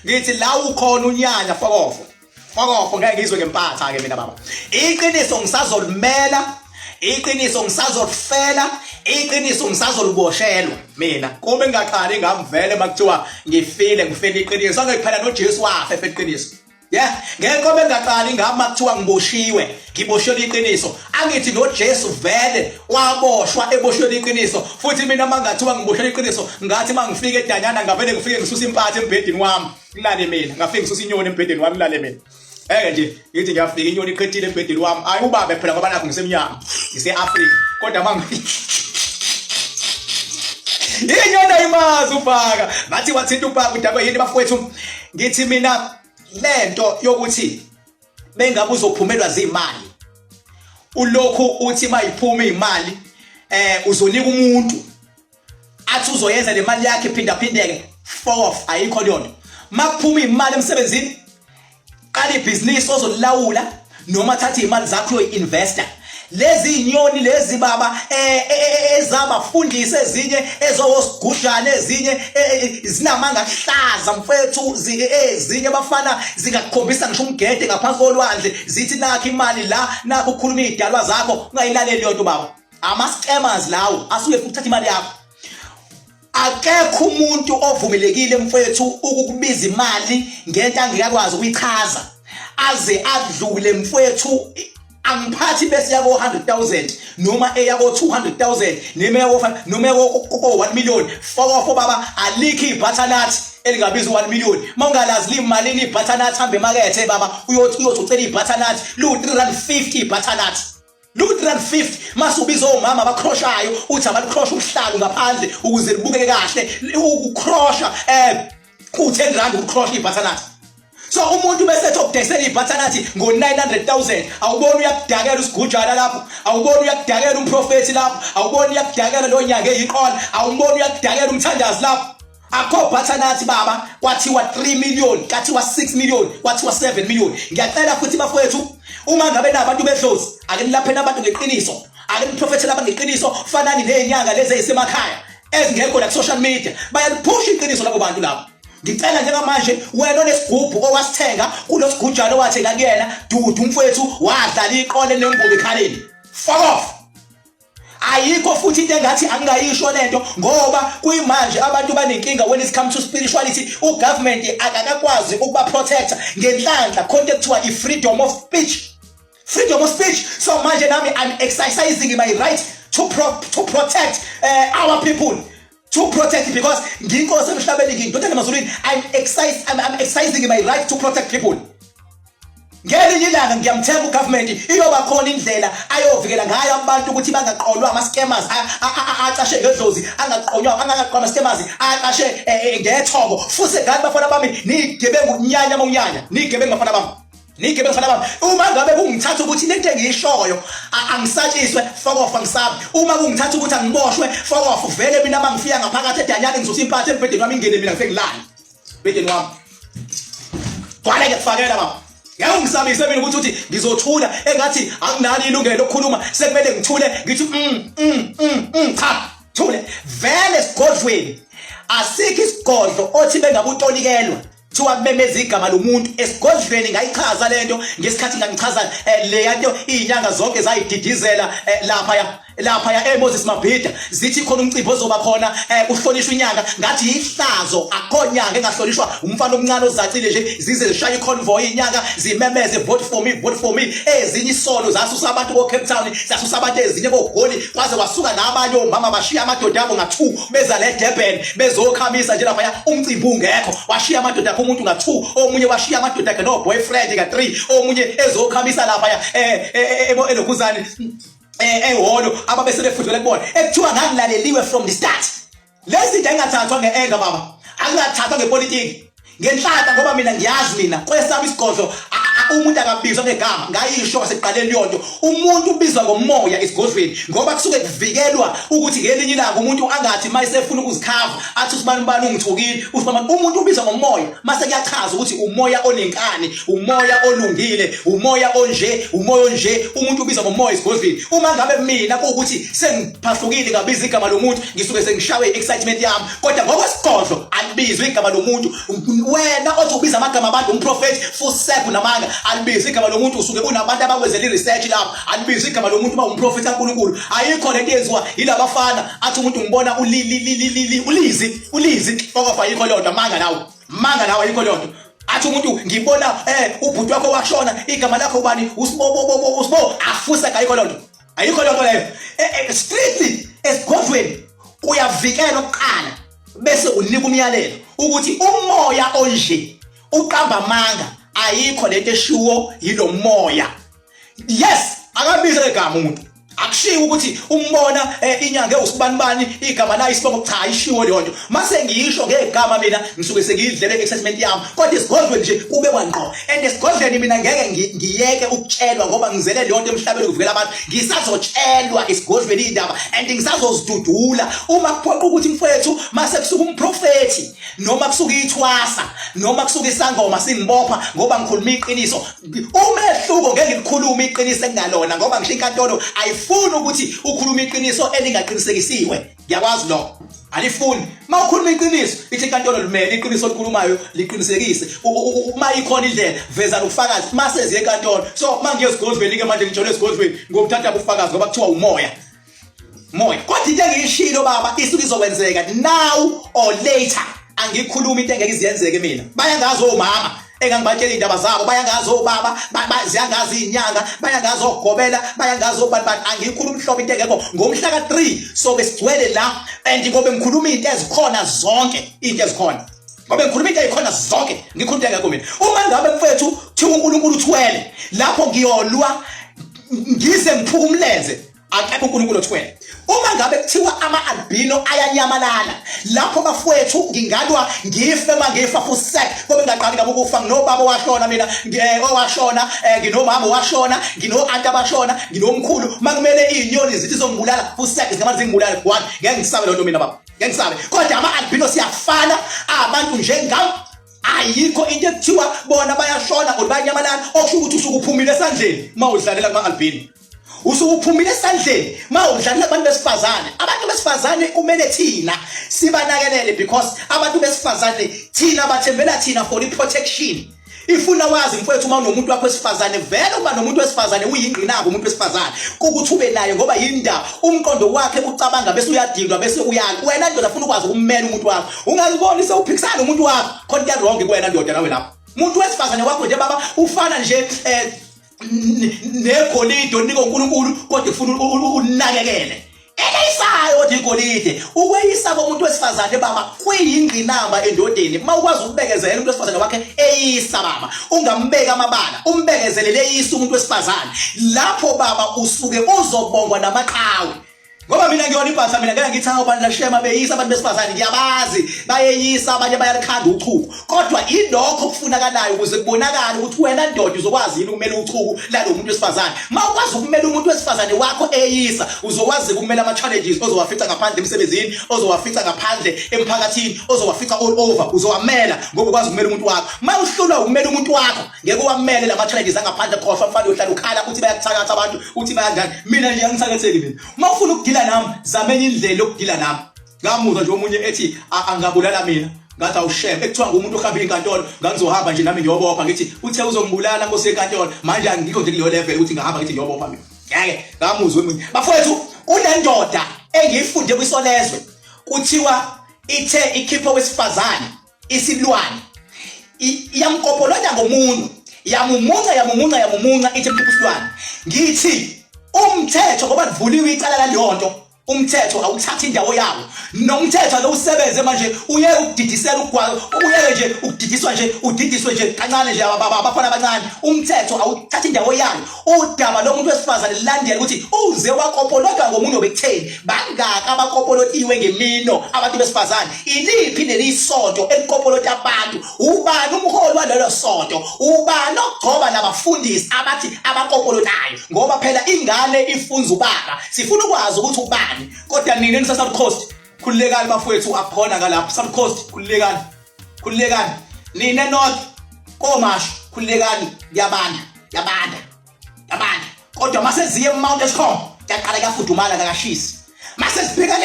Ngithi la ukhona unyanya fokofo. Fokofo ngeke ngizwe ngempatha ke mina baba. Iqiniso ngisazolimela, iqiniso ngisazolifela, iqiniso ngisazoliboshelwa mina. Kube ngingaqali ngamvele makuthiwa ngifile ngifela iqiniso. Angeke phela noJesu wafa efela iqiniso. Yeah, ngeke kobe ngaqali ngama kuthiwa ngiboshiwe, ngiboshelwe iqiniso. Angithi noJesu vele waboshwa eboshelwe iqiniso. Futhi mina mangathiwa ngiboshelwe iqiniso, ngathi mangifika edanyana ngavele ngifike ngisusa impatha embhedeni wami, ngilale mina. Ngafika ngisusa inyoni embhedeni wami ngilale mina. Eke nje ngithi ngiyafika inyoni iqhethile embhedeni wami. Ayi ubabe phela ngoba nakho ngisemnyama. Ngise-Afrika. Kodwa mangifika inyoni ayimazi ubhaka. Ngathi wathinta ubhaka udakwe yini bafowethu? Ngithi mina lento yokuthi bengabe uzophumelwa zimali ulokhu uthi mayiphuma imali uzonika umuntu athi uzoyenza le mali yakhe phindaphindeke four off ayikho leyo nto makuphuma imali emsebenzini qala ibhizinisi ozolilawula noma thatha imali zakho uyoyi-investa lezi inyoni lezi baba ezabafundisi ezinye ezowosigujana ezinye zinamanga kuhlaza mfethu ezinye bafana zingakukhombisa ngisho umgede ngaphansi kolwandle zithi nakho imali la nakho ukhuluma izidalwa zakho ungayilaleli yonto baba ama scammers lawo asuke futhi uthatha imali yakho. Akekho umuntu ovumelekile mfethu ukukubiza imali ngento angekakwazi ukuyichaza aze adlule mfethu. Angiphathi bese yako 100,000 noma eyako 200,000 noma eyako noma eyako 1 million. Fokofo baba, alikho ibutternut elingabiza 1 million. Mawungalazi limalini ibutternut, hamba emakethe baba, uyothi ucela ibutternut lu 350 ibutternut lu 350. Mase ubiza omama abakhroshayo uthi abalikrosha ubuhlalu ngaphandle ukuze libukeke kahle, ukukrosha ku 10 rand ukukrosha ibutternut. So umuntu bese ethi okudayisela ibutternut ngo 900,000, awuboni uyakudakela usigujana lapho, awuboni uyakudakela umprofeti lapho, awuboni uyakudakela lo nyanga eyiqola, awuboni uyakudakela umthandazi lapho. Akho butternut baba, kwathiwa 3 million, kwathiwa 6 million, kwathiwa 7 million. Ngiyacela futhi bafowethu, uma ngabe nabantu bedlozi, ake nilapheni abantu ngeqiniso, ake niprofethele abantu ngeqiniso. Fanani nezinyanga lezi ezisemakhaya ezingekho la ku social media, bayaliphusha iqiniso labo bantu labo. Ngicela njengamanje wena onesigubhu owasithenga kulosigujana owathenga kuyena dudu mfowethu, wadlala iqole nembobo ekhaleni, fuck off. Ayikho futhi into engathi angingayisho lento ngoba kuyimanje abantu banenkinga when it comes to spirituality. Ugovernment akakakwazi ukuba protector ngenhlanhla khona ekuthiwa i-freedom of speech, freedom of speech. So manje nami I'm exercising my right to protect our people, to protect, because ngiyinkosi emhlabeni, ngiyindodana emazulwini. I'm exercising my right to protect people. Ngelinye ilanga ngiyamthemba ugovernment iyoba khona indlela ayovikela ngayo abantu ukuthi bangaqolwa ama scammers acashe ngedlozi, angaqonywa, angaqolwa ama scammers acashe ngethongo. Futhi ngani bafana bami, nigebengu nyanya mawunyanya, nigebengu bafana bami, nigebengu bafana bami. Uma ngabe kungithatha ukuthi lento engiyishoyo angisatshiswe, fuck off, angisabi. Uma kungithatha ukuthi angiboshwe, fuck off. Vele mina mangifika ngaphakathi edanyana ngisusa impatha embhedeni wami, ingene mina ngifike ngilale embhedeni wami. Gcwale ke kufakela baba. Ngeke ungisabise mina ukuthi uthi ngizothula engathi anginalo ilungelo lokukhuluma, sekumele ngithule ngithi cha, thule. Vele esigodlweni asikho isigodlo othi bengabutolikelwa kuthiwa kumemeza igama lomuntu esigodlweni. Ngayichaza lento ngesikhathi ngangichaza le nto, izinyanga zonke zayididizela lapha ya eMoses Mabhida, zithi khona umcimbi ozoba khona, kuhlonishwa inyanga. Ngathi ihlazo, akho nyanga engahlonishwa umfana omncane ozacile nje, zize zishaya iconvoy inyanga zimemeze, "Vote for me, vote for me." Ezinye isolo zasusa abantu ko Cape Town, zasusa abantu ezinye koGoli, kwaze kwasuka nabanye omama bashiya amadoda abo nga2 beza le Durban bezokhamisa nje lapha, umcimbi ungekho. Washiya amadoda akhe umuntu nga2, omunye washiya amadoda akhe no boyfriend nga3, omunye ezokhamisa lapha elokhuzane ehholo ababe sebefudukela kubona ekuthiwa ngangilaleliwe from the start. Lezi zinto engathathwa nge-anger baba, akungathathwa ngepolitiki, ngenhlanhla, ngoba mina ngiyazi mina kwesami isigodlo. Umuntu akabizwa ngegama, ngayisho kwasekuqaleni leyonto. Umuntu ubizwa ngomoya esigodlweni ngoba kusuke kuvikelwa ukuthi ngelinye ilanga umuntu angathi mayesefuna ukuzikhava athi usibani bani ungithukile, usibani. Umuntu ubizwa ngomoya mase kuyachaza ukuthi umoya onenkani, umoya olungile, umoya onje, umoya onje. Umuntu ubizwa ngomoya esigodlweni. Uma ngabe mina kuwukuthi sengiphahlukile ngabiza igama lomuntu, ngisuke sengishawe i-excitement yami, kodwa ngokwesigodlo alibizwe igama lomuntu. Wena othi ubiza amagama abantu umprofethi fusek unamanga. Alibizwe igama lomuntu, usuke unabantu abakwenzela i-research lapho. Alibizwe igama lomuntu uma umprofethi kaNkulunkulu. Ayikho lento yenziwa yilabafana athi umuntu ngibona ulizi ulizi okofa, ayikho leyo nto. Amanga lawo, manga lawo, ayikho leyo nto. Athi umuntu ngibona ubhuti wakho washona, igama lakho ubani, usibo usibo, afusek, ayikho leyo nto, ayikho leyo nto leyo. Strictly esigodlweni kuyavikelwa kuqala bese unika umyalelo ukuthi umoya onje uqamba amanga, ayikho lento eshiwo yilomoya. Yes, akabize legama umuntu, akushiwo ukuthi umbona inyanga ewusibanibani igama layo isibongo, cha, ishiwo leyo nto. Mase ngiyisho ngegama mina ngisuke sengiyidlele excitement yami, kodwa esigodlweni nje kubekwa ngqo. And esigodlweni mina ngeke ngiyeke ukutshelwa ngoba ngizele leyo nto emhlabeni ukuvikela abantu. Ngisazotshelwa esigodlweni indaba and ngisazozidudula uma kuphoqa ukuthi mfowethu mase kusuka umprofethi noma kusuka ithwasa noma kusuka isangoma singibopha ngoba ngikhuluma iqiniso. Umehluko, ngeke ngilikhulume iqiniso engingalona ngoba ngisho inkantolo ayifuni ukuthi ukhulume iqiniso elingaqinisekisiwe. Ngiyakwazi lokho, alifuni. Uma ukhuluma iqiniso, ithi inkantolo limele iqiniso olikhulumayo, liqinisekise. Uma ikhona indlela, veza nobufakazi mase ziye enkantolo. So uma ngiye esigodlweni ke manje, ngijole esigodlweni ngokuthatha ubufakazi ngoba kuthiwa umoya moya. Kodwa into engiyishilo baba isuke izokwenzeka now or later. Angikhulumi into engeke iziyenzeke mina. Bayangazi omama engangibatshela iy'ndaba zabo, bayangazi obaba, ziyangazi iy'nyanga, bayangazi ogobela, bayangazi obani bani. Angikhulumi hlobo into engekho. Ngomhla ka-3 sobe sigcwele la and ngobe ngikhuluma iy'nto ezikhona zonke, iy'nto ezikhona, ngobe ngikhuluma into eyikhona zonke, ngikhuluma into engekho mina. Uma ngabe mfethu kuthiwa uNkulunkulu uthwele lapho, ngiyolwa ngize ngiphuke umlenze. Akekho uNkulunkulu othwele. Uma ngabe kuthiwa ama-albino ayanyamalala lapho bafowethu, ngingalwa ngife mangifa fusek ngoba ngingaqali ngabe ukufa. Nginobaba owashona mina, owashona, nginomama owashona, ngino-anti abashona, nginomkhulu. Makumele iy'nyoni zithi zongibulala, fusek, zingamane zingibulale. One, ngeke ngisabe loo nto mina baba, ngeke ngisabe. Kodwa ama-albino siyafana, abantu njengami. Ayikho into ekuthiwa bona bayashona or bayanyamalala. Okusho ukuthi usuke uphumile esandleni uma udlalela kuma-albino, usuke uphumile esandleni uma udlalela abantu besifazane. Abantu besifazane kumele thina sibanakelele because abantu besifazane thina bathembela thina for i-protection. Ifuna wazi mfowethu, uma unomuntu wakho wesifazane, vele uba nomuntu wesifazane uyingqinamba. Umuntu wesifazane kukuthi ube naye ngoba yindaba umqondo wakhe ucabanga bese uyadindwa bese uyala. Wena ndoda funa ukwazi ukummela umuntu wakho, ungaziboni sewuphikisana umuntu wakho, khona into wrong kuwena ndoda nawe lapho. Umuntu wesifazane wakho nje baba ufana nje negolide onika uNkulunkulu, kodwa ufuna unakekele eleyisayo. Kodwa igolide, ukweyisa komuntu wesifazane baba kuyingqinamba endodeni. Uma ukwazi ukubekezela umuntu wesifazane wakhe eyisa baba, ungambeki amabala, umbekezelele eyisa umuntu wesifazane lapho baba, usuke uzobongwa namaqhawe. Ngoba mina ngiyona ibhasa mina, ngeke ngithi hawu bandla shema beyisa abantu besifazane. Ngiyabazi bayeyisa, abanye bayalikhanda uchuku, kodwa ilokho kufunakalayo ukuze kubonakale ukuthi wena ndoda uzokwazi yini ukumela uchuku lalo muntu wesifazane. Uma ukwazi ukumela umuntu wesifazane wakho eyisa, uzokwazi ukumela ama-challenges ozowafica ngaphandle emsebenzini, ozowafica ngaphandle emphakathini, ozowafica all over. Uzowamela ngoba ukwazi ukumela umuntu wakho. Uma uhlulwa ukumela umuntu wakho, ngeke uwamele lama challenges angaphandle. Khohlwa mfana, uyohlala ukhala uthi bayakuthakatha abantu, uthi bayanjani. Mina nje angithakatheki mina. Uma ufuna ukugila nami, zama enye indlela yokugila nami. Ngamuzwa nje omunye ethi angabulala mina, ngathi awushebe ekuthiwa ngumuntu ohamba inkantolo, ngangizohamba nje nami ngiyobopha, ngithi uthe uzongibulala nkosi yenkantolo. Manje angikho nje kuleyo level ukuthi ngahamba ngithi ngiyobopha mina, ngeke. Ngamuzwa omunye bafowethu, kunendoda engiyifunde kwiSolezwe, kuthiwa ithe ikhipha wesifazane isilwane, yamkopolonya ngomunwe, yamumunca, yamumunca, yamumunca, ithi mkhipha isilwane. Ngithi umthetho ngoba livuliwe icala laleyo nto. Umthetho awuthatha indawo yawo. Nomthetho ake usebenze manje, uyeke ukudidisela ugwayi, uyeke nje ukudidiswa nje, udidiswe nje kancane nje abafana abancane. Umthetho awuthatha indawo yayo. Udaba lomuntu wesifazane lilandela ukuthi uze wakopolotwa ngomunye obekutheni. Bangaka abakopolotiwe ngemino abantu besifazane? Iliphi leli sonto elikopolota abantu? Ubani umholi walelo sonto? Ubani ogcoba nabafundisi abathi abakopolotayo? Ngoba phela ingane ifunza ubaba, sifuna ukwazi ukuthi ubani. Kodwa nina enisa South Coast, khululekani bafowethu, akukhona ngalapho South Coast, khululekani, khululekani. Nina North komashu, khululekani, kuyabanda, kuyabanda, kuyabanda. Kodwa mase ziye eMount Eskom kuyaqala kuyafudumala, kakashisi. Mase sibheka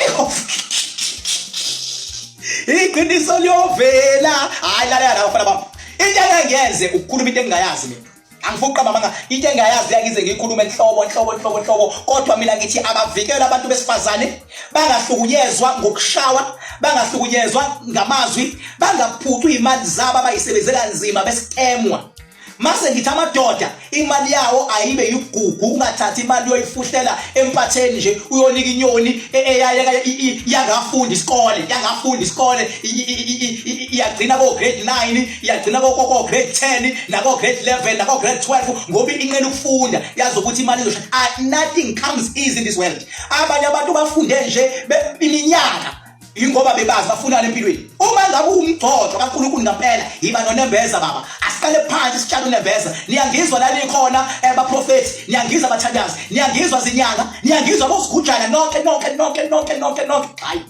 le iqiniso liyovela. Hayi, lalela la bafana bami, into engenze ukukhuluma into engingayazi mina, angifuni uqamba amanga, into engayazi ngize ngikhulume nhlobo nhlobo nhlobo nhlobo. Kodwa mina ngithi abavikele abantu besifazane, bangahlukunyezwa ngokushawa, bangahlukunyezwa ngamazwi, bangaphucwa imali zabo abayisebenzela nzima besikemwa. Mase ngithi amadoda imali yawo ayibe yigugu, ungathathi imali uyoyifuhlela empatheni nje, uyonika inyoni eyayeka yangafunda isikole, yangafunda isikole, iyagcina ko grade 9, iyagcina ko ko grade 10, nako grade 11, nako grade 12, ngoba inqena ukufunda, yazi ukuthi imali izosha. Nothing comes easy in this world. Abanye abantu bafunde nje iminyaka ingoba bebazi bafunani empilweni. Uma ngabe uwumgcotshwa kaNkulunkulu ngempela, yiba nonembeza baba. Asiqale phansi sitshale unembeza. Niyangizwa la nikhona baprofethi, niyangizwa abathandazi, niyangizwa zinyanga, niyangizwa bosigujana nonke nonke nonke nonke nonke nonke. Hayi,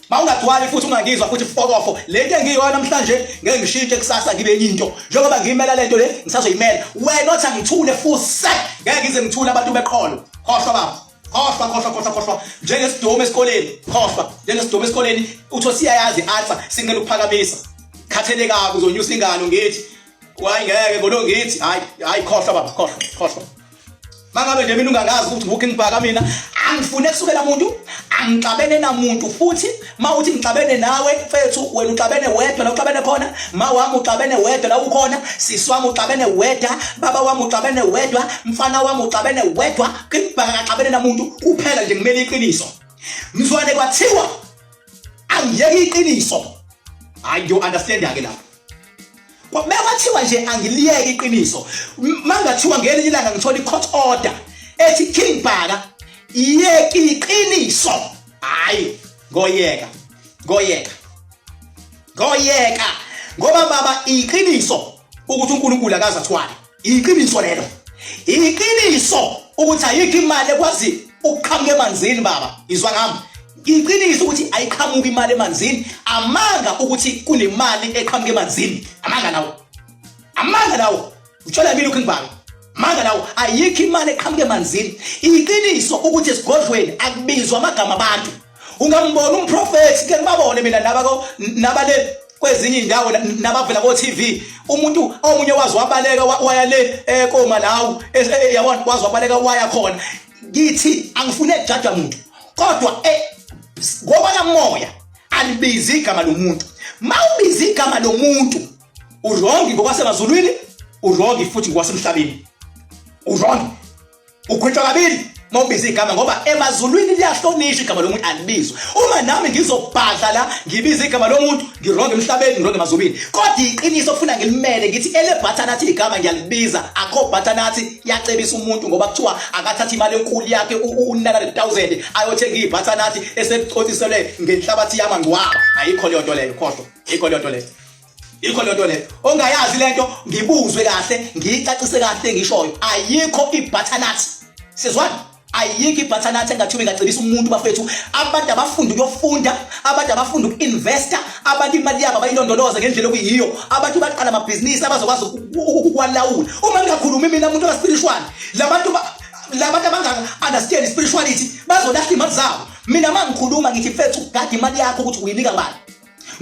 mawungagcwali futhi ungangizwa futhi fokofo. Lento engiyona namhlanje ngeke ngishintshe kusasa ngibe enye into. Njengoba ngiyimela lento le, ngisazoyimela. Wena othi angithule futhi, ngeke ngize ngithule abantu beqholo. Khohlwa baba, khohlwa, khohlwa, khohlwa, khohlwa. Njengesidomu esikoleni, khohlwa. Njengesidomu esikoleni, utho siyayazi answer, sinqena ukuphakamisa. Khathele kabi, uzonyusa ingalo ngithi hayi ngeke ngolo ngithi hayi hayi, khohlwa baba, khohlwa, khohlwa. Mangabe nje mina ungangazi ukuthi nguKing Bhaka, mina angifune kusukela muntu, angixabene namuntu futhi. Mawuthi ngixabene nawe mfethu, wena uxabene wedwa la uxabene khona, ma wami uxabene wedwa la ukhona, sisi wami uxabene wedwa, baba wami uxabene wedwa, mfana wami uxabene wedwa. King Bhaka akaxabene namuntu, kuphela nje ngimele iqiniso. Mzwane kwathiwa angiyeke iqiniso. Hayi, you understand ke lapho. Kwathiwa nje angiliyeke iqiniso. Mangathiwa ngelinye ilanga ngithola i-court order ethi King Bhaka yeke iqiniso, hayi ngoyeka, ngoyeka, ngoyeka. Ngoba baba, iqiniso ukuthi uNkulunkulu akaze athwale, iqiniso lelo. Iqiniso ukuthi ayikho imali ekwazi ukuqhamuka emanzini baba, izwa ngami. Iqiniso ukuthi ayiqhamuki imali emanzini. Amanga ukuthi kunemali eqhamuka emanzini, amanga lawo, amanga lawo. Utshela mina uKing Bhaka, amanga lawo. Ayikho imali eqhamuka emanzini. Iqiniso ukuthi esigodlweni akubizwa amagama abantu. Ungambona umprofethi, ke ngibabone mina nabako nabale kwezinye indawo, nabavela ko TV. Umuntu omunye wazi wabaleka waya le ekoma lawo, yabona, wazi wabaleka waya khona. Ngithi angifune kujaja muntu, kodwa ngoba kamoya alibizi igama lomuntu. Mawubiza igama lomuntu uwrong ngokwasemazulwini, uwrong futhi ngokwasemhlabeni, uwrong, ugwetshwa kabili mawubiza igama, ngoba emazulwini liyahlonishwa igama lomuntu, alibizwa. Uma nami ngizobhadla la ngibiza igama lomuntu, ngiwrong emhlabeni, ngiwrong emazulwini. Kodwa iqiniso kufuna ngilimele, ngithi ele butternut igama ngiyalibiza. Akho butternut yacebisa umuntu ngoba kuthiwa akathatha imali enkulu yakhe u-900,000 ayothenga ibutternut esecothiselwe ngenhlabathi yamangcwaba. Ayikho leyo nto leyo, khohlwa, ayikho leyo nto leyo, ikho leyo nto leyo. Ongayazi lento ngibuzwe kahle, ngiyicacise kahle ngishoyo. Ayikho ibutternut, sizwana, ayikho ibutternut engathiwa ingacebisa umuntu bafethu. Abantu abafunda ukuyofunda, abantu abafunda uku-investa, abantu imali yabo abayilondoloza ngendlela okuyiyo, abantu baqala amabhizinisi abazokwazi ukuwalawula. Uma ngingakhulumi mina umuntu oka-spiritual, labantu labantu abanga-understand spirituality bazolahla imali zabo. Mina uma ngikhuluma ngithi mfethu, ugade imali yakho ukuthi uyinika bani,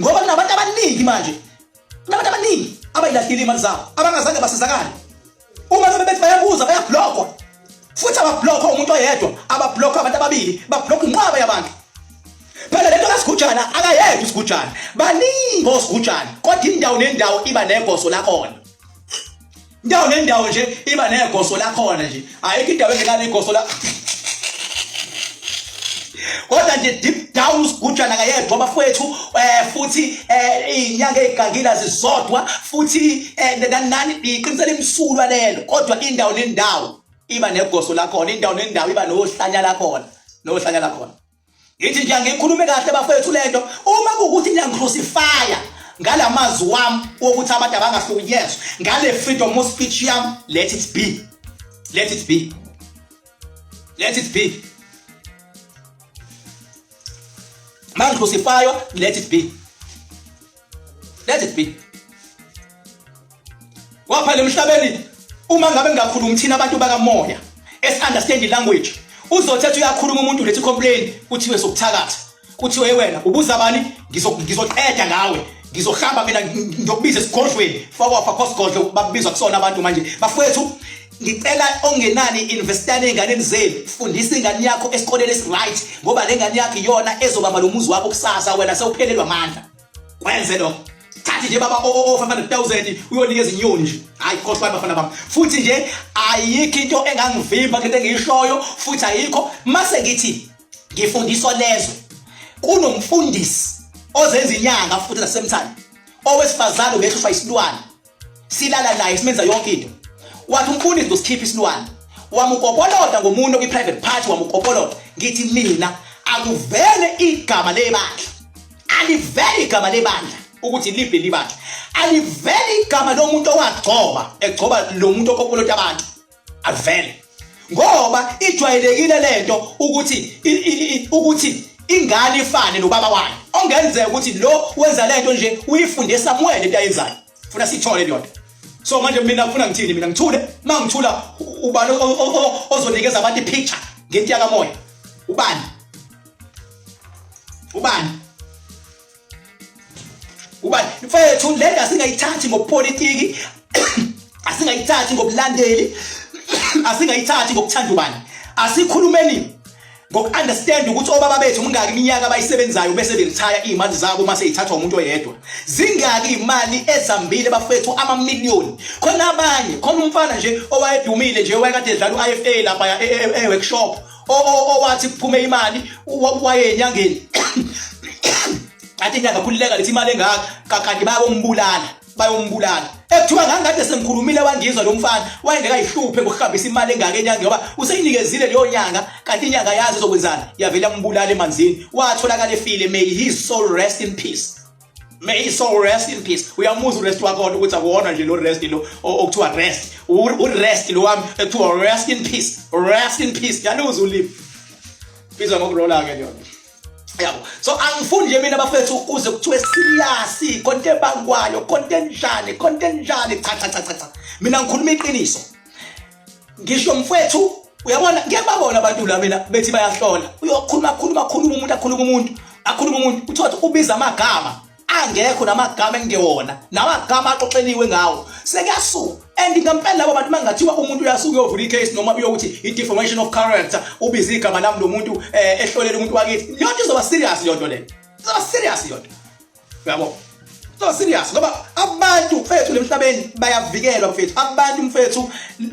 ngoba kunabantu abaningi manje, kunabantu abaningi abayilahlile imali zabo, abangazange basizakale. Uma ngabe bethi bayabuza, bayablockwa, futhi abablockwa umuntu oyedwa, abablockwa abantu ababili, bablockwa inqwaba yabantu. Phela lento kasigujana, akayedwa usigujana, baningi osigujana, kodwa indawo nendawo iba negoso lakhona. Indawo nendawo nje iba negoso lakhona nje, ayikho indawo engenalo igoso la. Kodwa nje deep down usigujana kayedwa bafowethu, futhi izinyanga ezigangile zizodwa futhi, nani iqinisele imsulwa lelo. Kodwa indawo nendawo iba negoso lakhona, indawo nendawo iba nohlanya lakhona, nohlanya lakhona. Ngithi nje angikhulume kahle bafethu lento, uma kuwukuthi niyangicrucifya ngalamazwi wami wokuthi abantu abangahlukunyezwa ngale freedom of speech yami, let it be, let it be, let it be. Mangicrucifywa, let it be, let it be. Waphela emhlabeni uma ngabe ngingakhulumi thina abantu bakamoya esi understand language, uzothetha uyakhuluma umuntu lethi complain, kuthiwe sokuthakatha, kuthiwe wena ubuza bani, ngizoqeda ngawe, ngizohamba mina ngiyokubiza esigodlweni. Fakwa fakwa sigodlo bakubizwa kusona abantu manje. Bafowethu, ngicela ongenani investani ey'nganeni zenu, fundisa ingane yakho esikoleni esi-right, ngoba le ngane yakho iyona ezobamba lo muzi wakho kusasa wena sewuphelelwa amandla. Kwenze lokho, thathi nje baba o 500,000 uyonikeza inyoni nje. Hayi, khohlwa bafana bami. Futhi nje ayikho into engangivimba into engiyishoyo, futhi ayikho. Mase ngithi ngifundiswa lezwe, kunomfundisi ozenza inyanga futhi nasemthani, owesifazane ubehlushwa isilwane, silala naye, simenza yonke into. Wathi umfundisi ngosikhipha isilwane, wamukopolota ngomuntu kwi-private party, wamukopolota. Ngithi mina akuvele igama lebandla, alivele igama lebandla ukuthi liphi libandla, alivele igama lomuntu owagcoba egcoba lo muntu okopolota abantu, alivele, ngoba ijwayelekile lento ukuthi ingane ifane nobaba wayo. Ongenzeka ukuthi lo wenza lento nje uyifunde somewhere lento ayenzayo, funa sithole leyo nto. So manje mina kufuna ngithini? Mina ngithule? Mangithula, ubani ozonikeza abantu ipicture ngento yakamoya? Ubani? Ubani? Ubani mfethu? Le nto asingayithathi ngobupolitiki, asingayithathi ngobulandeli, asingayithathi ngokuthanda ubani. Asikhulumeni ngoku-understand ukuthi obaba bethu mingaki iminyaka abayisebenzayo bese berithaya, iy'mali zabo uma seyithathwa umuntu oyedwa. Zingaki iy'mali ezambile bafethu, amamiliyoni? Khona abanye, khona umfana nje owayedumile nje, owayekade edlala u-IFA lapha e-workshop, owathi kuphume imali, waye enyangeni, athi inyanga khululeka, lethi imali engaka, kanti bayombulala, bayombulala. Ekuthiwa ngangikade sengikhulumile, wangizwa lo mfana, wayengekayihluphe ngokuhambisa imali engaka enyangeni ngoba useyinikezile leyo nyanga, kanti inyanga yazi izokwenzani, yavele yambulala emanzini, watholakala efile. May his soul rest in peace, may his soul rest in peace. Uyamuzwa urest wakhona ukuthi akuwona nje lo rest lo okuthiwa rest, urest lo wami ekuthiwa rest in peace, rest in peace. Yaluza ulimi, bizwa ngokurola ke leyo, yabo. So angifuni nje mina bafethu kuze kuthiwe serious, konke ebangwayo, konke enjani, konke enjani. Cha, cha, cha, cha, cha, mina ngikhuluma iqiniso. Ngisho mfethu, uyabona, ngeke babona abantu la mina bethi bayahlola. Uyokhuluma, khuluma, khuluma umuntu, akhuluma umuntu, akhuluma umuntu, uthola ubiza amagama angekho namagama engewona, namagama axoxeliwe ngawo, sekuyasuka. And ngempela labo bantu, mangathiwa umuntu uyasuka uyovula icase noma uyokuthi i-defamation of character, ubiza igama lami lo muntu, ehlolela umuntu wakithi, leyo nto izoba serious, leyo nto leyo izoba serious leyo nto, uyabo, izoba serious, ngoba abantu mfethu lemhlabeni bayavikelwa mfethu. Abantu mfethu,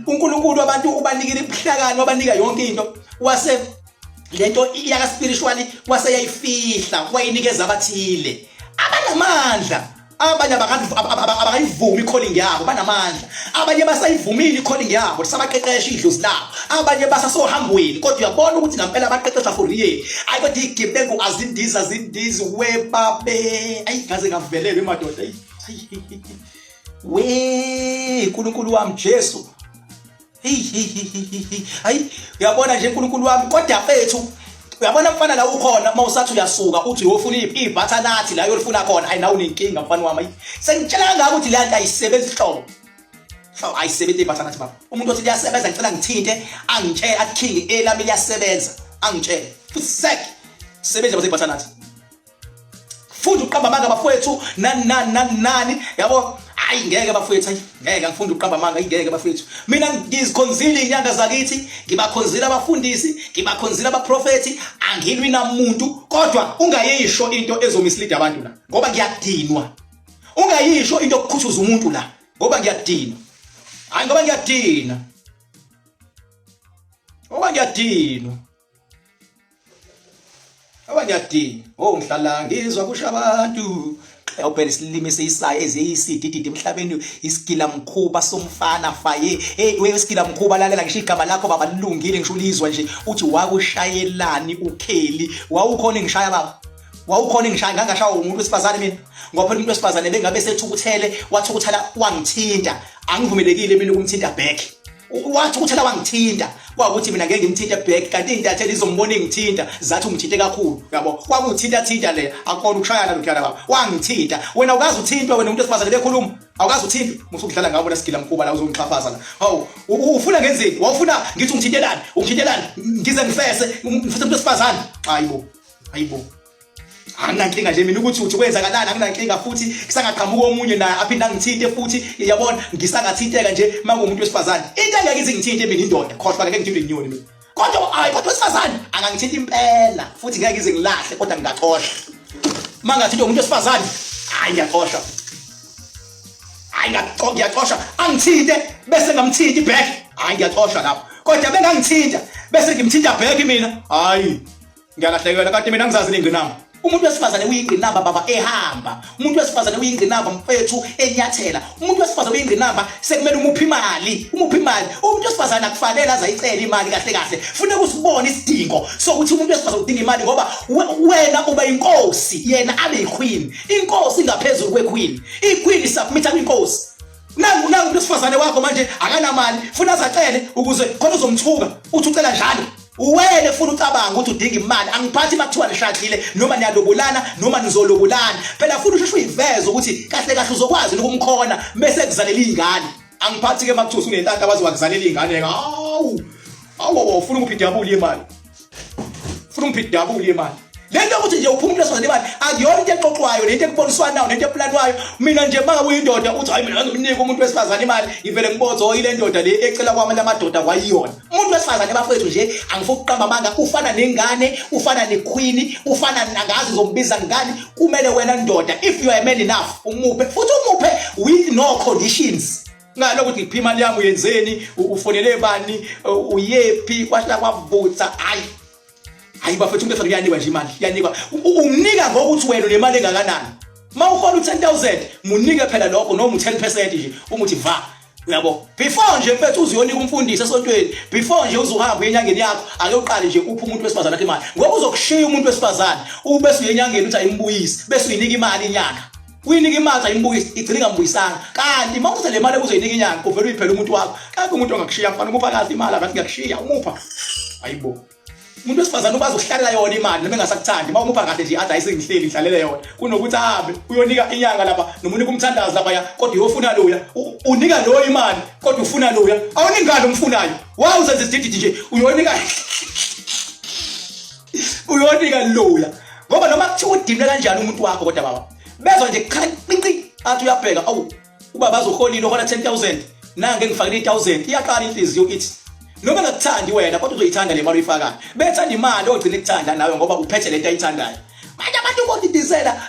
uNkulunkulu abantu ubanikile ubuhlakani, wabanika yonke into, wase lento yaka spiritually wase yayifihla, wayinikeza abathile abanamandla. Abanye abakayivumi i-calling yabo, banamandla. Abanye basayivumile i-calling yabo, sabaqeqesha idlozi labo. Abanye basasohambweni, kodwa uyabona ukuthi ngampela baqeqeshwa for real. Ayi, kodwa igebengu azindiza, azindizi webabe. Ayi, ngaze ngavelelwe madoda. Ayi we uNkulunkulu wami Jesu, hey hey hey hey, hayi, uyabona nje uNkulunkulu wami. Kodwa mfethu, uyabona mfana, la ukhona mawusathi uyasuka uthi uyofuna ibutternut la uyolifuna khona, ayi, nawe unenkinga mfana wami. Sengitshela kangaka ukuthi le nto ayisebenzi hlobo hlobo, ayisebenzi ibutternut baba. Umuntu othi liyasebenza, ngicela ngithinte, angitshele, athi king, elami liyasebenza, angitshele futhi sek sebenza base ibutternut. Futhi uqamba amanga bafowethu, nani nani nani nani, yabo. Hayi, ngeke bafowethu, hayi, ngeke ngifunda uqamba amanga, ngeke bafowethu. Mina ngizikhonzile inyanga zakithi, ngibakhonzile abafundisi, ngibakhonzile abaprofethi, angilwi namuntu, kodwa ungayisho into ezomislead abantu la, ngoba ngiyadinwa. Ungayisho into okukhuthuza umuntu la, ngoba ngiyadinwa. Hayi, ngoba ngiyadina, ngoba ngiyadinwa. Aba ngiyadinga. Oh ngihlala ngizwa kusho abantu. Awuphela isilimi esiyisayo eziyisidididi emhlabeni isigila mkhuba somfana faye. Hey we isigila mkhuba lalela ngisho igama lakho baba lilungile ngisho ulizwa nje uthi wakushayelani uKelly. Wawukhona ngishaya baba. Wawukhona ngishaya ngangashawa umuntu wesifazane mina. Ngoba phela umuntu wesifazane bengabe sethukuthele wathukuthela wangithinta. Angivumelekile mina ukumthinta back. Wathukuthela wangithinta kwakuthi mina ngeke ngimthinte back kanti intatheli izombona ingithinta zathi ungithinte kakhulu yabo kwakuthinta thinta le akona ukushayana lokhuyana baba wangithinta wena ukaze uthintwe wena umuntu wesifazane bekhuluma awukaze uthintwe musukudlala ngabo nasigila mkhuba la uzongixhaphaza la hawu ufuna ngenzeni wawufuna ngithi ungithintelani ungithintelani ngize ngifese ngifese umuntu wesifazane hayibo hayibo Anginankinga nje mina ukuthi uthi kwenzakalani anginankinga futhi kusangaqhamuka omunye naye aphinde angithinte futhi yabona ngisangathinteka nje makuwumuntu wesifazane into engeke ize ngithinte mina indoda khohlwa ngeke ngithinte inyoni mina kodwa hayi kodwa wesifazane angangithinta impela futhi ngeke ngize ngilahle kodwa ngingaxosha mangathinta umuntu wesifazane hayi ngiyaxosha hayi ngiyaxosha angithinte bese ngamthinta back hayi ngiyaxosha lapho kodwa bengangithinta bese ngimthinta back mina hayi Ngiyalahlekelwa kanti mina ngizazi ingqinamba. Umuntu wesifazane uyingqinamba baba ehamba. Umuntu wesifazane uyingqinamba mfethu enyathela. Umuntu wesifazane uyingqinamba sekumele umuphe imali, umuphe imali. Umuntu wesifazane akufanele aze ayicele imali kahle kahle. Funeka usibone isidingo sokuthi umuntu wesifazane udinga imali ngoba wena uba inkosi, yena abe yiqueen. Inkosi ingaphezulu kwequeen. Iqueen isubmit kwinkosi. Nangu nangu umuntu wesifazane wakho manje akanamali, funa azacele ukuze khona uzomthuka uthi ucela njalo. Uwele funa ucabanga ukuthi udinga imali angiphathi makuthiwa nishadile noma niyalobolana noma nizolobolana phela funa usheshe uyiveze ukuthi kahle kahle uzokwazi ukumkhona bese kuzalela izingane angiphathi ke makuthiwa usunenhlanhla waze wakuzalela izingane hawu awu ufuna ukuphi idabuli imali ufuna ungiphi idabuli imali le nto yokuthi nje uphuma umuntu wesifazane imali akuyona into exoxwayo nento ekuboniswanayo nento eplanwayo mina nje uma uyindoda uthi hayi mina ngimnike umuntu wesifazane imali ngivele ngibotho oh, ile ndoda le ecela kwamanye amadoda kwayiyona umuntu wesifazane bafethu nje angifuni ukuqamba amanga ufana nengane ufana nequeen ufana angazi uzombiza ngani kumele wena ndoda if you are man enough umuphe futhi umuphe with no conditions ngalo ukuthi ngiphi imali yami uyenzeni ufonele bani uyephi kwahla kwavutha hayi hayi bafethu umuntu uyanikwa nje imali uyanikwa umnika ngokuthi wena unemali engakanani uma uhola u-10000 munike phela lokho noma u-10% nje umuthi va uyabo before nje mfethu uzoyonika umfundisi esontweni before nje uzohamba uye enyangeni yakho ake uqale nje uphe umuntu wesifazane akhe imali ngoba uzokushiya umuntu wesifazane ubese uye enyangeni uthi ayimbuyise bese uyinika imali inyanga uyinika imali ayimbuyise igcina ingambuyisanga kanti uma uthatha le mali uzoyinika inyanga uvele uyiphele umuntu wakho kanti umuntu ongakushiya mfana umupha kahle imali akathi ngiyakushiya umupha ayibo umuntu wesifazane ukwazi ukuhlalela yona imali noma engasakuthandi uma umupha kahle nje athi ayisengihleli ngihlalele yona kunokuthi ahambe uyonika inyanga lapha noma unika umthandazi lapha ya kodwa uyofuna loya unika loyo imali kodwa ufuna loya awuningani umfunayo wawuzenza isidididi nje uyonika uyonika loya ngoba noma kuthiwa udinwe kanjani umuntu wakho kodwa baba bezwa nje qinqi athi uyabheka awu ubaba azoholile uhola 10000 nange ngifakile i1000 iyaqala inhliziyo ithi noma engakuthandi wena kodwa uzoyithanda le mali oyifakayo bethanda imali ogcina ikuthanda nawe ngoba uphethe lento ayithandayo manje abantu bodidizela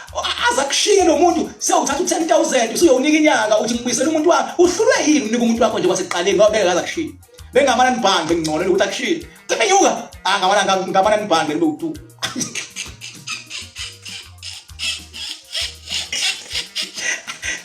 aza kushiye lo muntu sewuthatha u-10000 usuyowunika inyanga uthi ngibuyisela umuntu wami uhlulwe yini unika umuntu wakho nje kwasekuqaleni ngoba bengeke aza kushiye bengamana nibhange ngcono ukuthi akushiye Kemenyuka. Ah ngamana ngamana nibhange nibe u2.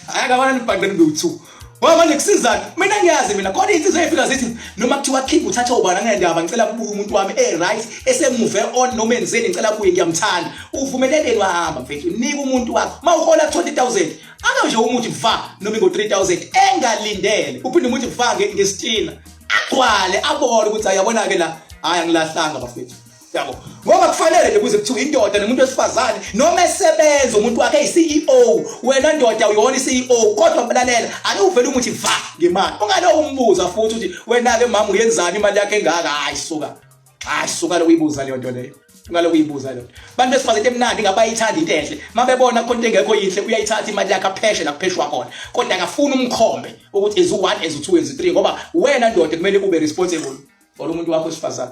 Hayi ngamana nibhange nibe u2. Ngoba manje kusizani? Mina ngiyazi mina khona insizwa efika zithi noma kuthiwa king uthatha ubani angendaba ngicela kubuye umuntu wami eh right esemuve on noma enzeni ngicela kuye ngiyamthanda. Uvumeleleni wahamba mfethu nika umuntu wakho. Mawuhola 20000 ake nje umuthi va noma ngo 3000 engalindele uphinde umuthi va ngesitina agcwale abone ukuthi ayabona ke la hayi angilahlanga bafethu yabo ngoba kufanele nje kuze kuthiwe indoda nomuntu wesifazane noma esebenza umuntu wakhe eyi-CEO wena ndoda uyona i-CEO kodwa mlalela ake uvele umuthi va ngemali ungalo umbuza futhi ukuthi wena ke mama uyenzani imali yakhe engaka hayi suka hayi suka lokuyibuza leyo nto leyo ungalo kuyibuza leyo bantu besifazane into emnandi ngabayithanda into enhle mabebona khona into engekho yinhle uyayithatha imali yakhe apheshe la kupheshwa khona kodwa akafuni umkhombe ukuthi is 1 is 2 is 3 ngoba wena ndoda kumele ube responsible for umuntu wakho wesifazane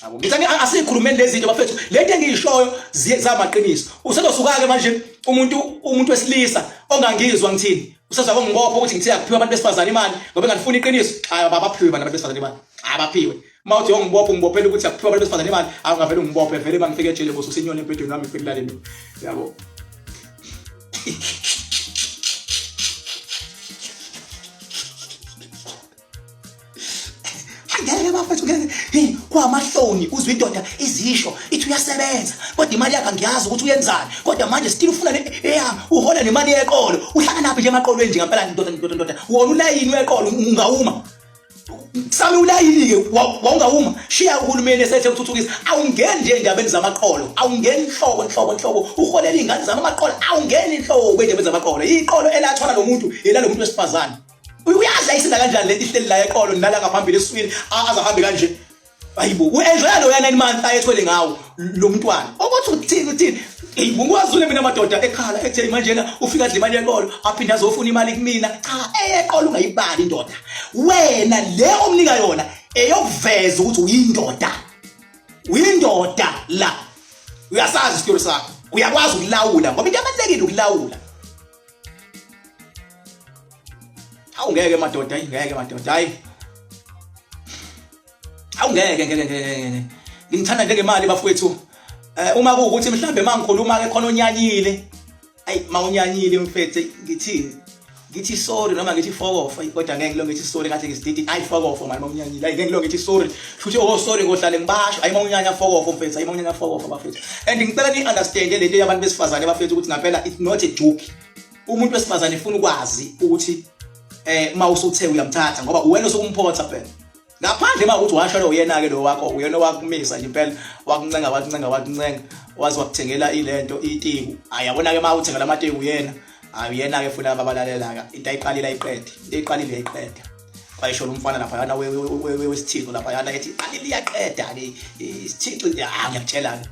yabo ngithi asikhulumeni lezi zinto bafethu lento engiyishoyo zamaqiniso usezosuka ke manje umuntu umuntu wesilisa ongangizwa ngithini Usazwa kongibopha ukuthi ngithe akuphiwe abantu besifazane imali ngoba engalifuni iqiniso. Hayi abaphiwe abantu besifazane imali. Abaphiwe. Uma uthi uyongibopha ungibophela ukuthi akuphiwe abantu besifazane imali, awungavele ungibophe vele mangifike ejele ngosusa inyoni embhedeni wami ngifike kulale mina. Yabo. Ngeke bafethu ngeke. Hey, kwamahloni uzwa indoda izisho ithi uyasebenza kodwa imali yakhe angiyazi ukuthi uyenzani. Kodwa manje still ufuna le eya uhola nemali yeqolo. Uhlanganaphi nje emaqolweni nje ngempela ndoda ndoda ndoda. Wona ulayini weqolo ungawuma. Sami ulayini ke wawungawuma. Shiya uhulumeni esethe ukuthuthukisa. Awungeni nje endabeni zamaqolo. Awungeni inhloko inhloko inhloko. Uholela izingane zamaqolo. Awungeni inhloko endabeni zamaqolo. Iqolo elathwala lo muntu elalo muntu wesifazane. Uyazi ayisinda kanjani lento ihleli la eqolo nala ngaphambili eswini azahambe kanje. Hayibo, uenjoya lo ya 9 months ayethwele ngawo lo mntwana. Ukuthi uthini uthini? Hey, ngiwazule mina madoda ekhala ethe manjena ufika adla imali yeqolo aphinde azofuna imali kumina. Cha, eyeqolo ungayibali indoda. Wena le omnika yona eyokuveza ukuthi uyindoda. Uyindoda la. Uyasazi isitori sakho. Uyakwazi ukulawula ngoba into ebalekile ukulawula. Hawu ngeke madoda, hayi ngeke madoda, hayi. Hawu ngeke ngeke ngeke ngeke. Ngimthanda njengemali bafowethu. Eh uma kuwukuthi mhlambe mangikhuluma ke khona onyanyile. Ayi mawunyanyile mfethu ngithini? Ngithi sorry noma ngithi fuck off kodwa ngeke ngilo ngithi sorry ngathi ngisididi ayi fuck off manje mawunyanyile ayi ngeke ngilo ngithi sorry futhi oh sorry ngohlale ngibasho ayi mawunyanya fuck off mfethu ayi mawunyanya fuck off bafethu and ngicela ni understand lento yabantu besifazane bafethu ukuthi ngampela it's not a joke umuntu wesifazane ufuna ukwazi ukuthi eh uma usuthe uyamthatha ngoba uwena osukumphotha phela ngaphandle uma ukuthi washo lo uyena ke lo wakho uyena owakumisa nje impela wakuncenga wakuncenga wakuncenga waze wakuthengela ilento itiku ayabona ke uma uthengela amatiku uyena ayuyena ke funa ababalalela ka into ayiqalile ayiqede into ayiqalile ayiqede kwayisho lo mfana lapha yana wesithixo lapha yana ethi iqalile iyaqeda ke isithixo ah ngiyakutshela ke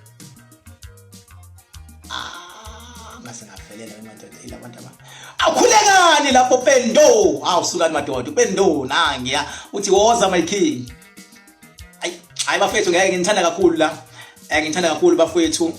ah ngase ngavelela emadoda ilabantu aba awukhulekani lapho pendo hawu sukani madoda upendo nangiya uthi woza my king ayi hayi bafethu ngeke nginithanda kakhulu la eh ngithanda kakhulu bafowethu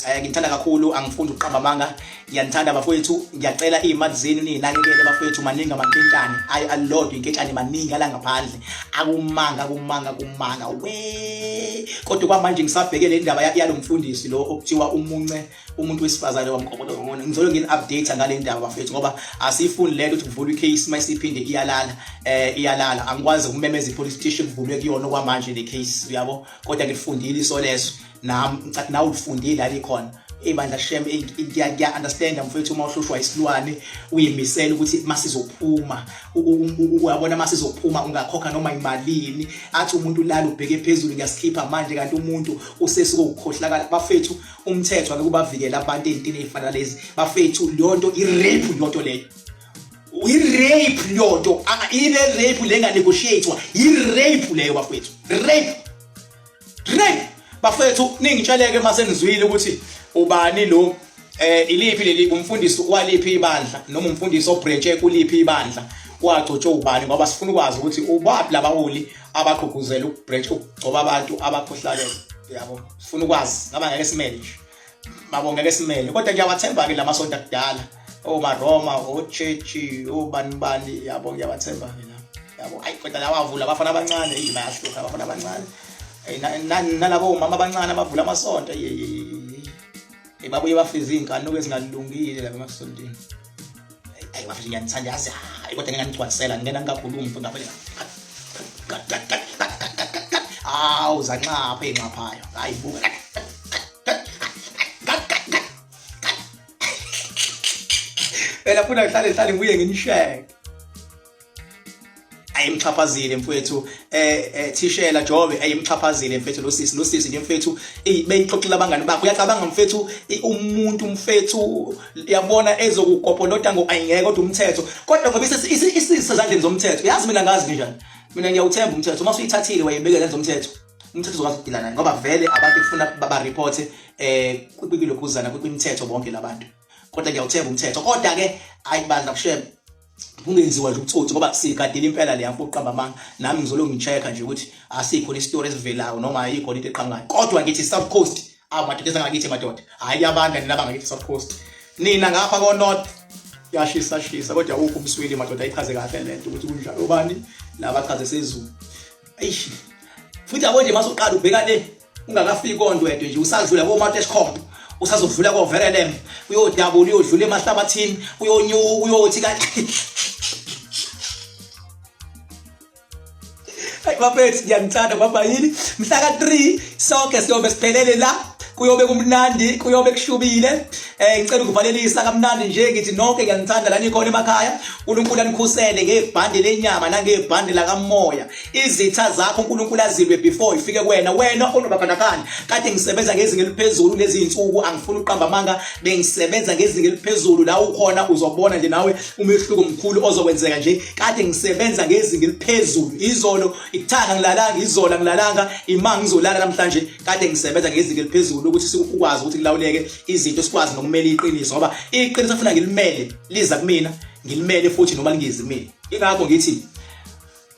eh ngithanda kakhulu angifuni ukuqamba amanga ngiyanithanda bafowethu ngiyacela izimali zenu ninakekele bafowethu maningi amankentshane ayi alodwa inkentshane maningi ala ngaphandle akumanga kumanga kumanga we kodwa kwamanje ngisabheke le ndaba yalomfundisi lo okuthiwa umunce umuntu wesifazane wamkhokola ngona ngizolo ngini update ngale ndaba bafethu ngoba asifuni lento ukuthi kuvulwe icase mayisiphinde iyalala eh iyalala angikwazi ukumemeza ipolice station kuvulwe kuyona kwamanje le case uyabo kodwa ngifundile isoleso nami ngicathi nawe ulifundile alikhona ibandla shem ngiya understand mfethu uma uhlushwa isilwane uyimisela ukuthi masizophuma uyabona masizophuma ungakhokha noma imalini athi umuntu ulala ubheke phezulu ngiyasikhipha manje kanti umuntu usesuke ukukhohlakala bafethu umthetho ake kubavikela abantu ezintini ezifana lezi bafethu leyo nto i-rape leyo nto leyo i-rape leyo nto ile rape le nganegotiatwa i-rape leyo bafethu rape rape bafethu ningitsheleke uma senizwile ukuthi ubani lo eh iliphi leli umfundisi waliphi ibandla noma umfundisi obranche kuliphi ibandla wagcotshwa ubani ngoba sifuna ukwazi ukuthi ubaphi labaholi abagqugquzela ukubranch ukugcoba abantu abakhohlakele yabo sifuna ukwazi ngaba ngeke simele nje mabo ngeke simele kodwa ngiyawathemba ke lamasonto akudala omaroma ochechi obani bani yabo ngiyawathemba ke la yabo ayi kodwa lawa avula abafana abancane eyi bayahlupha abafana abancane nalabo mama abancane abavula amasonto yeyi babuye bafize iy'nkanuko ezingalungile lapha emasontweni ayi bafethu ngiyanithanda yazi hayi kodwa ngeke nganigcwalisela ngeke ngingakhulumi mfo ngavele awu zanxapha ey'nxaphayo hayi buka phela funa ngihlale ngihlale ngibuye nginisheke ayimxhaphazile mfethu eh, eh thishela Jobe ayimxhaphazile mfethu lo sisi lo sisi nje mfethu beyixoxela abangani bakhe uyacabanga mfethu umuntu mfethu yabona ezokugobholota ngo ayingeke kodwa umthetho kodwa ngoba isisezandleni zomthetho yazi mina ngazi kanjani mina ngiyawuthemba umthetho uma usuyithathile wayibeka ezandleni zomthetho umthetho uzokwazi ukudila naye ngoba vele abantu kufuna baba report eh kwilokhuzana kwimithetho bonke labantu kodwa ngiyawuthemba umthetho kodwa ke ayi bandla kushema kungenziwa nje ubutsotsi ngoba sigadile impela leya mfo uqamba amanga nami ngizolo ngi-check-a nje ukuthi asikho isitori esivelayo noma ayikho into eqhamukayo kodwa ngithi South Coast awu madoda ezangakithi madoda hhayi kuyabanda nina bangakithi South Coast nina ngapha ko-North Yashisa shisa kodwa ukho umswili madoda ayichaze kahle lento ukuthi kunjalo ubani laba chaze sezulu. Eish. Futhi yabo nje masuqala ubheka le ungakafiki kondwedwe nje usadlula koMateshcomp usazodlula koVerelem uyodabula uyodlula emahlabathini uyonyuka uyothi kahle. Hayi bafethu ngiyanithanda baba yini mhla ka-3 sonke siyobe siphelele la kuyobe kumnandi kuyobe kushubile eh ngicela ukuvalelisa kamnandi nje ngithi nonke ngiyanithanda la nikhona emakhaya uNkulunkulu anikhusele ngebhande lenyama nangebhande lakamoya izitha zakho uNkulunkulu azilwe before ifike kuwena wena onobakhandakhanda kade ngisebenza ngezinga eliphezulu lezi insuku angifuni uqamba amanga bengisebenza ngezinga eliphezulu la ukhona uzobona nje nawe umehluko mkhulu ozokwenzeka nje kade ngisebenza ngezinga eliphezulu izolo ikuthanga ngilalanga izolo ngilalanga ima ngizolala namhlanje kade ngisebenza ngezinga eliphezulu ukuthi sikwazi ukuthi kulawuleke izinto sikwazi nokumela iqiniso ngoba iqiniso afuna ngilimele liza kumina ngilimele futhi noma lingezi kumina ingakho ngithi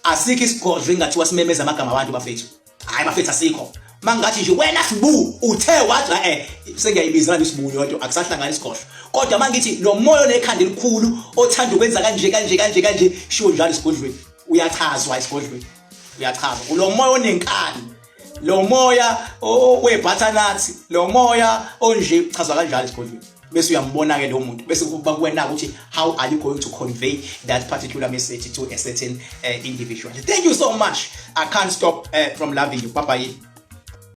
asikho isigodlo engathiwa simemeza amagama abantu bafethu hayi bafethu asikho mangathi nje wena sibu uthe wathi eh sengiyayibiza manje isibu yodwa akusahlangani isigodlo kodwa mangithi lo moya onekhanda elikhulu othanda ukwenza kanje kanje kanje kanje shiwo njalo isigodlweni uyachazwa isigodlweni uyachazwa lo moya onenkani lo moya webutternut lo moya onje uchazwa kanjalo esigodlweni bese uyambona ke lo muntu bese kuba kuwena ukuthi how are you going to convey that particular message to a certain individual. Thank you so much. I can't stop from loving you. Bye bye.